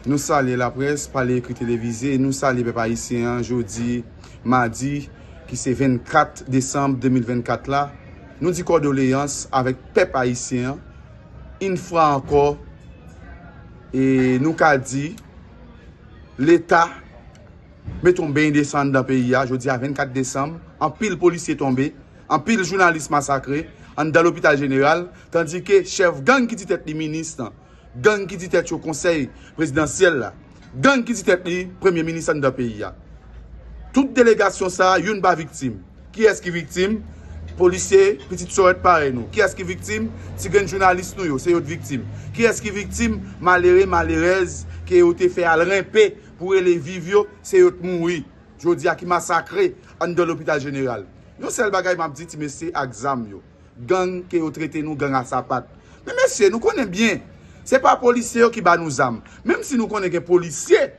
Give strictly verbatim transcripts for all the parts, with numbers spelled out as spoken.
Nou salye laprès, pale ekri televize, nou salye pèp ayisyen an jodi madi ki se vennkat desanm de mil vennkat la. Nou di kòdoleyans avèk pèp ayisyen an. Yon fwa ankò, e nou ka di Leta met yon beny de san anndan peyi a. Jodi a vennkat desanm, anpil polisye tonbe, anpil jounalis masakre anndan lopital jeneral, tandike chèf gang ki di tèt li minis lan, gang ki di tèt yo konsèy prezidansyèl la, gang ki di tèt li premye minis anndan peyi a. Tout delegasyon sa a, youn pa viktim. Kiyès ki viktim? Polisye, pitit sòrèt parèy nou. Kiyès ki viktim? Ti grenn jounalis nou yo, se yo t viktim. Kiyès ki viktim? Malere, malerèz ke yo te fè al renpe pou rele viv yo, se yo t mouri. Jodi a ki masakre anndan lopital jeneral. Yon sèl bagay m ap di ti mesye ak zam yo. Gang ke yo trete nou gang a sapat. Men mesye, nou konnen byen, se pa polisye yo ki ba nou zam. Menm si nou konnen gen polisye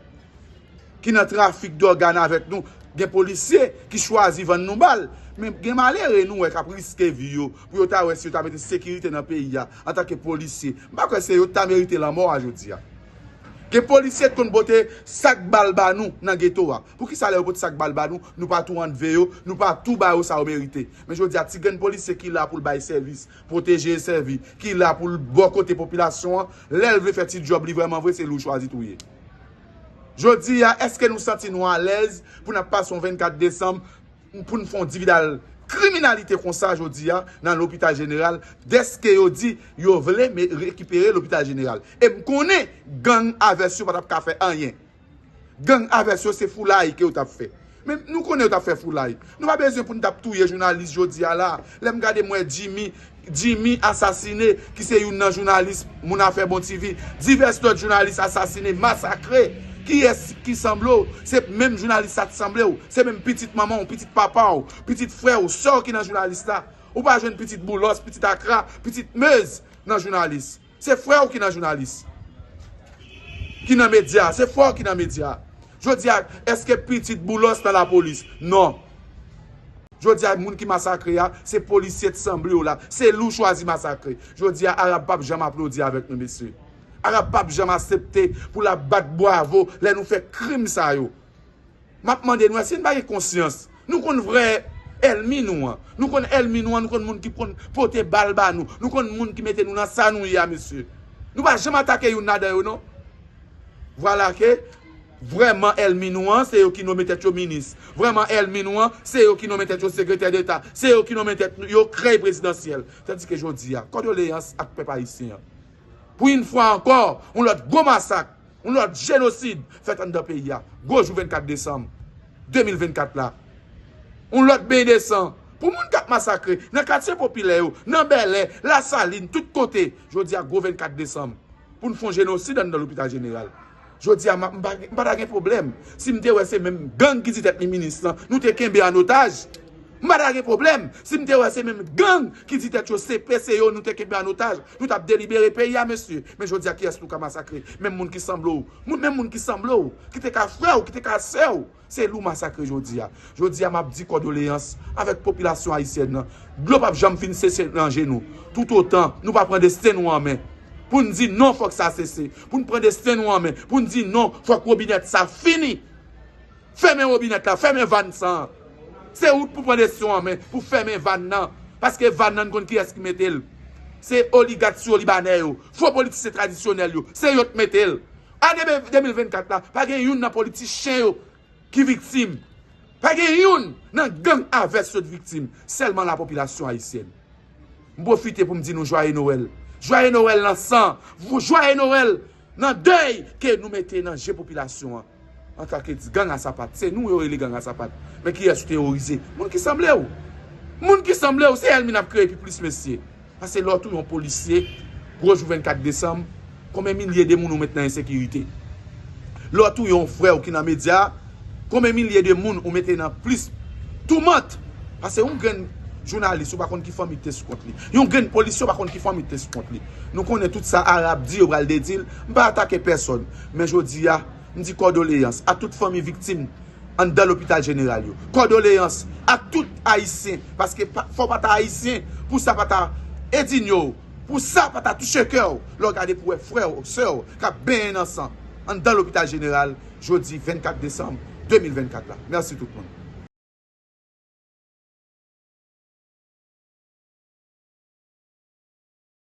ki nan trafik dògàn avèk nou, gen polisye ki chwazi vann nou bal. Men gen malere nou wè k ap riske vi yo pou yo ta wè si yo ta mete sekirite nan peyi a antanke polisye. M pa kwè se yo t ta merite lanmò a jodi a. Gen polisye t konn pote sak bal ba nou nan geto a. Poukisa lè yo pote sak bal ba nou, nou pa tou anlve yo, nou pa tou ba yo sa yo merite? Men jodi a, ti grenn polisye ki la pou l bay sèvis, pwoteje e sèvi, ki la pou l bò kote popilasyon an, lè l vle fè ti djòb li vrèman vre, se li w chwazi touye. Jodi a, èske nou santi nou alèz pou n ap pase yon vennkat desanm pou n fè yon dividal kriminalite konsa jodi a nan lopital jeneral, dèske yo di yo vle me-, rekipere lopital jeneral? E m konnen gang avès yo pa t ap ka fè anyen. Gang avès yo se foulay ke yo t ap fè. Men nou konnen yo t ap fè foulay. Nou pa bezwen pou n t ap touye jounalis jodi a la. Lè m gade m wè Jimmy, Jimmy asasine, ki se youn nan jounalis Moun Afè Bon T V, divès lòt jounalis asasine, masakre. Kiyès ki sanble w? Se menm jounalis sa t sanble w. Se menm pitit manman w, pitit papa w, pitit frè w, sè w ki nan jounalis la. Ou pa jwenn pitit Boulos, pitit Akra, pitit Mez nan jounalis. Se frè w ki nan jounalis, ki nan medya. Se frè w ki nan medya. Jodi a, èske pitit Boulos nan lapolis? Non. Jodi a, moun ki masakre a, se polisye t sanble w la. Se li w chwazi masakre. Jodi a, Arab p ap janm aplodi avèk nou, mesye. Arab p ap janm aksepte pou l ap bat bwavo lè nou fè krim sa yo. M ap mande nou, èske n pa gen konsyans? Nou konn vrè ènmi nou an. Nou konn ènmi nou an, nou konn moun ki konn pote bal ba nou. Nou konn moun ki mete nou nan sa nou ye a, mesye. Nou pa janm atake youn ladan yo, non. Vwala ke vrèman ènmi nou an, se yo ki nome tèt yo minis. Vrèman ènmi nou an, se yo ki nome tèt yo sekretè deta. Se yo ki nome tèt yo krèy prezidansyèl. Tandike jodi a, kòdoleyans ak pèp ayisyen an. Pou yon fwa ankò, yon lòt gwo masak, yon lòt jenosid fèt anndan peyi a. Gwo jou vennkat desanm de mil vennkat la. Yon lòt beny de san pou moun k ap masakre nan katye popilè yo, nan Bèlè, Lasalin, tout kote. Jodi a, gwo vennkat desanm, pou n fè yon jenosid anndan lopital jeneral. Jodi a, m ap, m pa, m pa ta gen pwoblèm si m te wè se menm gang ki di tèt li minis lan, nou te kenbe an otaj. M pa ta gen pwoblèm si m te wè se menm gang ki di tèt yo C P C yo nou te kenbe an otaj. Nou t ap delibere peyi a, mesye. Men jodi a, kiyès nou ka masakre? Menm moun ki sanble w. Moun, menm moun ki sanble w, ki te ka frè w, ki te ka sè w. Se li w masakre jodi a. Jodi a, m ap di kòdoleyans avèk popilasyon ayisyèn nan. Dlo p ap janm fin sese nan je nou. Toutotan nou pa pran desten nou an men. Pou n di non, fòk sa sese. Pou n pran desten nou an men. Pou n di non, fòk wobinèt sa fini. Fèmen wobinèt la, fèmen vàn sa an. Se ou k pou pran desten w an men, pou fèmen vàn nan. Paske vàn nan, n konn kiyès ki mete l. Se oligak syo libanè yo, fo politisyen tradisyonèl yo, se yo k mete l. Ane de mil vennkat la, pa gen youn nan politichen yo ki viktim. Pa gen youn nan gang avès yo t viktim. Sèlman lapopilasyon ayisyèn. M pwofite pou m di nou jwaye Nwèl. Jwaye Nwèl nan san. Jwaye Nwèl nan dèy ke nou mete nan je popilasyon an. Antanke gang a sapat, se nou yo rele gang a sapat. Men kiyès ou teworize? Moun ki sanble w. Moun ki sanble w, se ènmi n ap kreye pi plis, mesye. Paske lè w touye yon polisye, gwo jou vennkat desanm, konbyen milye de moun ou met nan ensekirite? Lè w touye yon frè w ki nan medya, konbyen milye de moun ou mete nan plis toumant? Paske yon grenn jounalis, ou pa konn ki fanmi ki te sou kont li. Yon grenn polisye, ou pa konn ki fanmi ki te sou kont li. Nou konnen tout sa Arab di, yo pral dedi l. M pa atake pèsòn. Men jodi a, m di kòdoleyans a tout fanmi viktim anndan lopital jeneral yo. Kòdoleyans ak tout Ayisyen, paske pa, fò w pa ta Ayisyen pou sa pa ta endinye w, pou sa pa ta touche kè w, lè w gade pou w wè frè w, sè w k ap benyen nan san. anndan lopital jeneral jodi vennkat desanm de mil vennkat la. Mèsi tout moun.